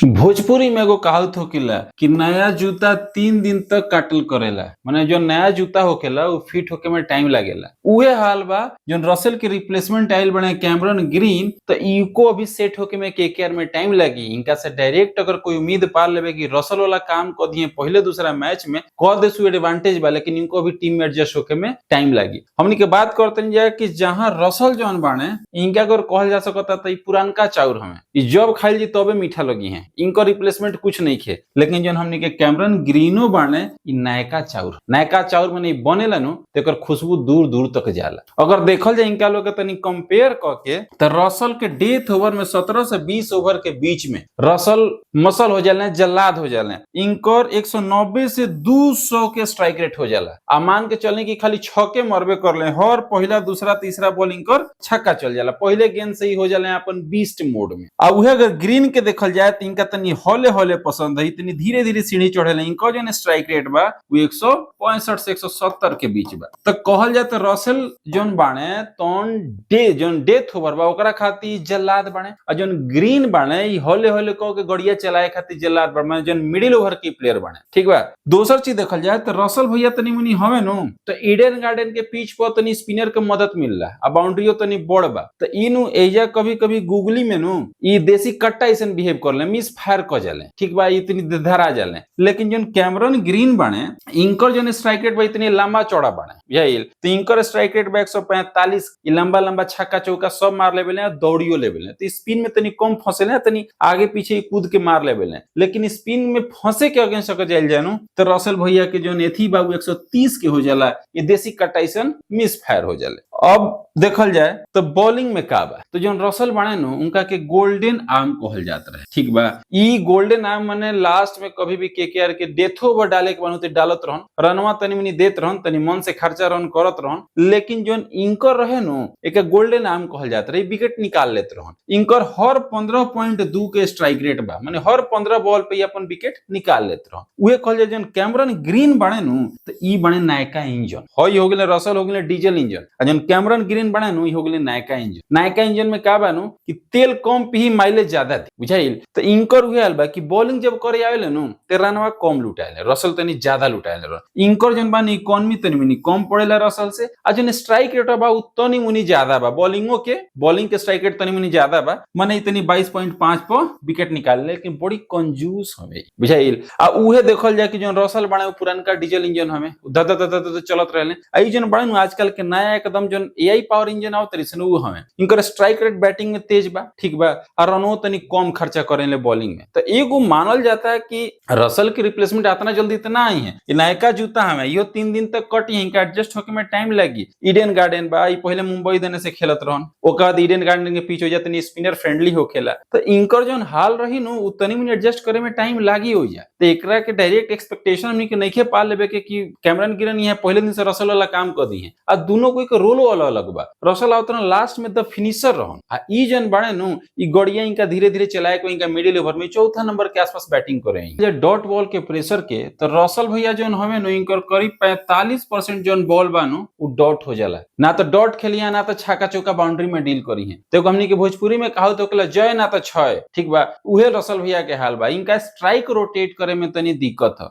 भोजपुरी में एगो कहावत होखेला कि नया जूता 3 दिन तक काटल करेला, माने जो नया जूता होखेला उ फिट होखे में टाइम लागेला। उहे हाल बा। जोन रसेल के रिप्लेसमेंट आइल बने कैमरन ग्रीन, तो इको अभी सेट होके में केकेआर में टाइम लगी। इनका से डायरेक्ट अगर कोई उम्मीद पाल लेवे कि रसल वाला काम कर दिए पहले दूसरा मैच में कर दे सु एडवांटेज बा, लेकिन इनको अभी टीम में एडजस्ट होके में टाइम लगी। हमनी के बात करते जाए कि जहां रसल जौन बाने, इनका अगर कहल जा सकता तो पुरानका चाउर हमें, इ जब खाइल जी तबे मीठा लगी है, इनका रिप्लेसमेंट कुछ नहीं खे। लेकिन जौन हमनी के कैमरन ग्रीनो बाने, इ नयका चाउर, नयका चाउर माने इ बनेला नु तो एकर खुशबू दूर दूर तक जाला। अगर देखल जाए इनका लोग के तनी कंपेयर करके, तो रसल के डेथ ओवर में 17 से 20 ओवर के बीच में रसल मसल हो जाले, जल्लाद हो जाले। इनकर 190 से 200 के स्ट्राइक रेट हो जाला। आ मान के चले कि खाली छक्के मरबे कर ले, हर पहला, दूसरा, तीसरा बॉल इनकर छक्का चल जाला। पहले गेंद से ही हो जाला अपन बीस्ट मोड में। आ उहे अगर ग्रीन के देखल जाए तो इनका तनी हौले हौले पसंद है, इतनी धीरे धीरे सीढ़ी चढ़ेले। इनका जो स्ट्राइक रेट बा वो 165 से 170 के बीच बा। तो कहल जाए तो रसेल जोन बाणे तौन डे जोन डेथ ओवर बा ओकरा खातिर जल्लाद बाणे, आ जोन ग्रीन बाणे ई हौले हौले कह के गड़िया चलाए खातिर जल्लाद बाणे, माने जोन मिडिल ओवर के प्लेयर बाणे। ठीक बा। दोसर चीज देखल जाए तो रसल भैया तनी मुनी हवे नु तो ईडन गार्डन के पिच पर तनी स्पिनर के मदद मिलला आ बाउंड्रीओ तनी बड़ बा, तो ई नु एजा कभी कभी गुगली में नु ई देसी कट्टा ऐसन बिहेव कर ले, मिस फायर कर जाले। ठीक बा, इतनी धरा जाले। लेकिन जोन कैमरन ग्रीन बाणे, इनकर जोन स्ट्राइक रेट बा इतनी लंबा चौड़ा बाणे, बुझाइल? तो इनकर स्ट्राइक रेट बा 145। ई लंबा लंबा छक्का चौका सब मार लेबे ले, दौड़ियो लेबे ले। तो स्पिन में तनी कम फंसेले, तनी आगे पीछे ही कूद के मार लेबे ले। लेकिन स्पिन में फंसे के अगेंस्ट अगर जाइल जानू तो रसल भैया के जोन एथी बा उ 130 के हो जाला, ये देसी कटाइसन मिस फायर हो जाले। अब देखल जाए तो बॉलिंग में का बा, तो जोन रसल बाणे नु, उनका के गोल्डन आर्म कहल जात रहे। ठीक बा। ई गोल्डन आर्म माने लास्ट में कभी भी केकेआर के डेथ ओवर डाले के बनते डालत रहन, रनवा तनी मनी देत रहन, तनी मन से खर्चा रन करत रहन। लेकिन जोन इनकर रहे नु, एक गोल्डन आर्म कहल जात रहे, विकेट निकाल लेत रहन। इनकर हर 15.2 के स्ट्राइक रेट बा, माने हर 15 बॉल पे अपन विकेट निकाल लेत रहन। उहे कहल जाए जोन कैमरन ग्रीन बाणे नु, तो ई बने नायका इंजन हई हो गेले। रसल हो गेले डीजल इंजन, आ जोन कैमरन ग्रीन बने नु, ई हो गेले नायका इंजन। नायका इंजन में का बा नु कि तेल कम पी, माइलेज ज्यादा दी, बुझाइल? तो इनकर उहे हाल बा कि बॉलिंग जब करे आवेले नु ते रनवा कम लुटाएले, रसल तनी ज्यादा लुटाएले रह। इनकर जन बा इकोनॉमी तनी मुनी कम पड़ेला रसल से, आ जन स्ट्राइक रेट बा उ तनी मुनी ज्यादा बा। बॉलिंगो के बॉलिंग के स्ट्राइक रेट तनी मुनी ज्यादा बा, माने इतनी 22.5 पर विकेट निकाल, लेकिन बड़ी कंजूस हवे, बुझाइल? आ उहे देखल जाए कि जन रसल बाणे उ पुरानका डीजल इंजन हवे, उ ध ध ध ध चलत रहले। आ ई जन बाणे नु, आजकल के नया एकदम जन एआई पावर इंजन आवत रही उ हवे। इनकर स्ट्राइक रेट बैटिंग में तेज बा, ठीक बा, और रनो तनी कम खर्चा करेले बॉलिंग में। तो एगो मानल जाता है कि रसल की रिप्लेसमेंट इतना जल्दी इतना आई है। ये नयका जूता हमें, यो 3 दिन तक कटी है, इनका एडजस्ट होके में टाइम लगी। ईडन गार्डन बा, ई पहले मुंबई देने से खेलत रहन, ओकर बाद ईडन गार्डन के पिच हो जाए तनी स्पिनर फ्रेंडली हो खेला, तो इनकर जोन हाल रही नु उ तनी मनी एडजस्ट करे में टाइम लागी हो जाए। तो एकरा के डायरेक्ट एक्सपेक्टेशन हमनी के नइखे पाल लेबे के कि कैमरन ग्रीन यहाँ पहले दिन से रसल वाला काम कर दी है। आ दोनों कोई के रोलो अलग अलग बा। रसल आवत लास्ट में the finisher रहन, आ ई जन बाड़े नु, ई गड़िया इनका धीरे धीरे चलाए को इनका मिडिल ओवर में चौथा नंबर के आसपास बैटिंग करे हैं। डॉट बॉल के प्रेशर के तो रसल भैया जोन हवे नु, इनकर करीब 45% जोन बॉल बा नु उ डॉट हो जाला। ना तो डॉट खेलिया, ना तो छक्का चौका बाउंड्री में डील करी है। तो हमनी के भोजपुरी में कहो तो जय ना तो छय, ठीक बा, उहे रसल भैया के हाल बा। इनका स्ट्राइक रोटेट करे में तनी दिक्कत है।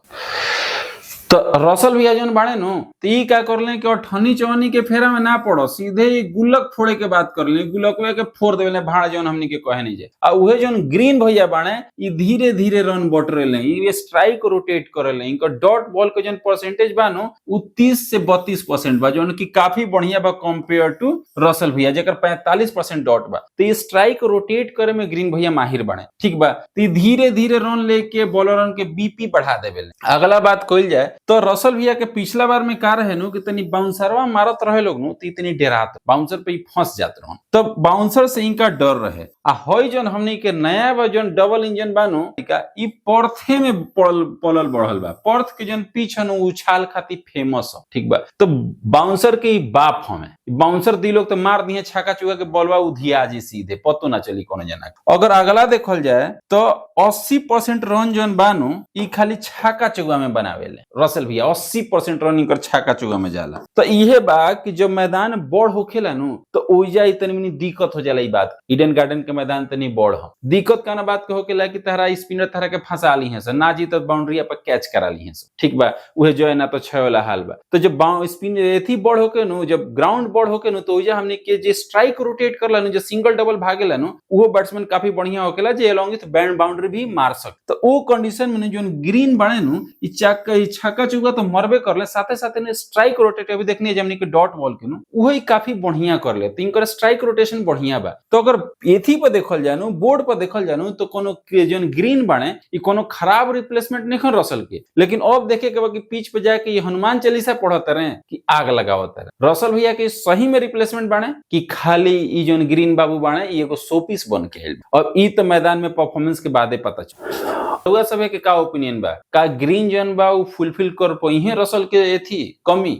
तो रसल भैया जौन बाड़े नु, तो ई का करले कि अठन्नी चौनी के फेरा में ना पड़ो, सीधे ही गुल्लक फोड़े के बात कर ले, गुल्लकवे के फोड़ देवेले, भाड़ा जौन हमनी के कहे नहीं जाए। आ उहे जौन ग्रीन भैया बाड़े, ई धीरे धीरे रन बटरेले, ई स्ट्राइक रोटेट करेले। इनकर डॉट बॉल के जौन परसेंटेज बा नु उ 30 से 32% बा, जौन की काफी बढ़िया बा कंपेयर टू रसल भैया जेकर 45% डॉट बा। तो ई स्ट्राइक रोटेट करे में ग्रीन भैया माहिर बाड़े, ठीक बा। तो ई धीरे धीरे रन लेके बॉलरन के बीपी बढ़ा देवेले। अगला बात कइल जाए तो रसल भैया के पिछला बार में का रहे नु कि तनी बाउंसरवा मारत रहे लोग नु, तो इतनी डेरात बाउंसर पे ही फंस जात रहन, तब बाउंसर से इनका डर रहे। आ हई जौन हमनी के नया बा जौन डबल इंजन बा नु, का ई पर्थे में पड़ल पलल बढ़ल बा। पर्थ के जौन पिच हनु उछाल खातिर फेमस ह, ठीक बा। तो बाउंसर के ई बाप हमें, बाउंसर दी लोग तो मार दिए छक्का चुका के बॉलवा उधिया जी, सीधे पतो ना चली कोनो जना। अगर अगला देखल जाए तो 80% रन जौन बानू ई खाली छक्का चौका में बनावेले रसल। रसेल भैया 80% रन इनकर छक्का चौका में जाला। तो इहे बा कि जब मैदान बड़ होखेला नु तो ओइजा तनी मनी दिक्कत हो जाला। ई बात ईडन गार्डन के मैदान तनी बड़ हो, दिक्कत काना बात के होखेला कि तहरा स्पिनर तहरा के फंसा ली है ना जी, तो बाउंड्री पर कैच करा ली है। ठीक बा, उहे जो है ना तो 6 वाला हाल बा। तो जब स्पिन एथी बड़ होके नु, जब ग्राउंड बड़ होके नु, तो ओइजा हमने के जे स्ट्राइक रोटेट करला नु, जे सिंगल डबल भागेला नु, वो बैट्समैन काफी बढ़िया होकेला जे अलॉन्ग विथ बैंड बाउंड्री भी मार सक। तो वो कंडीशन में जोन ग्रीन बने नु, ई चक्का ई छक्का चौका तो मरबे करले, साथे साथे ने स्ट्राइक रोटेट अभी देखनी है हमनी के डॉट बॉल के नु, वही काफी बढ़िया करले। तो इनकर स्ट्राइक रोटेशन बढ़िया बा। तो अगर एथी पर देखल जानु, बोर्ड पर देखल जानु, तो कोनो जोन ग्रीन बने ई कोनो खराब रिप्लेसमेंट नहीं खन रसल के। लेकिन अब देखे के बा कि पिच पे जाके ये हनुमान चालीसा पढ़त रहे कि आग लगावत रहे। रसल भैया के सही में रिप्लेसमेंट बाने कि खाली ई जोन ग्रीन बाबू बाने ई एगो शोपीस बन के आइल। अब ई तो मैदान में परफॉर्मेंस के बादे पता चल। रउआ सब के का ओपिनियन बा? का ग्रीन जोन बा उ फुलफिल कर पई है रसल के एथी कमी?